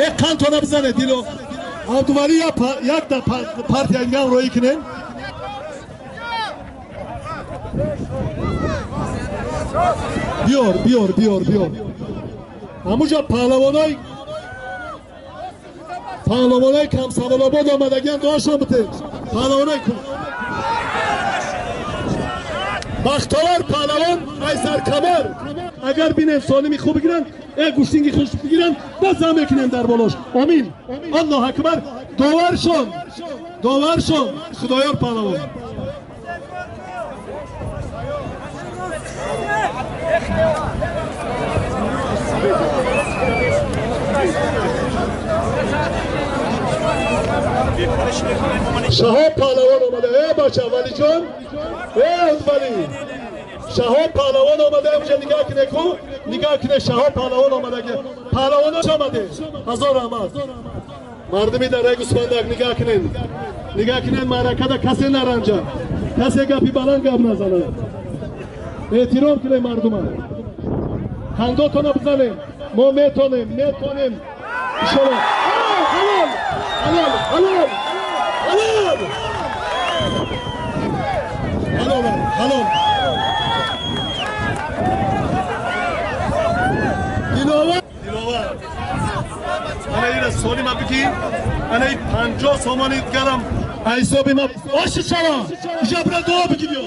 Э қантона бизане дило. Абдували як да партия дигам роӣ кунем. Биёр, биёр, биёр, биёр. Ҳамуҷа паҳлавонои Камсаволобод омадагиан, дуошон битед. Паҳлавонои Бахтовар паҳлавон Айсаркамар. Агар бинем солими хуб бигиранд, э гӯштинги хуш бигиранд, базам мекунем дар болош. Омин. Аллоҳ акбар. Доваршон. Доваршон. Худоёр паҳлавон. Шаҳоб паҳлавон омада. Э бача Валиҷон. Э Вали. Шаҳоб паҳлавон омада. Онҷа нигоҳ куне ку. Нигоҳ куне Шаҳоб паҳлавон омада. Паҳлавонош омаде. Ҳазор раҳмат. Мардуми дараи Гӯсфандак нигоҳ кунен. Нигоҳ кунен маъракада касе наранҷа. Касе гапи баланд гап назанад. Эҳтиром кунем мардума. Хандотона бизанем. Мо метонем, метонем. Иншоллоҳ. Ҳалол! Ҳалол! Ҳалол! Ҳалол! Ҳалол! Ҳалол! Диловар! Диловар! Ана ира солима бигӣ, ана и 50 сомони дигарам ҳисоби ма оши шава. Иҷа бира дуо бигӣ биё.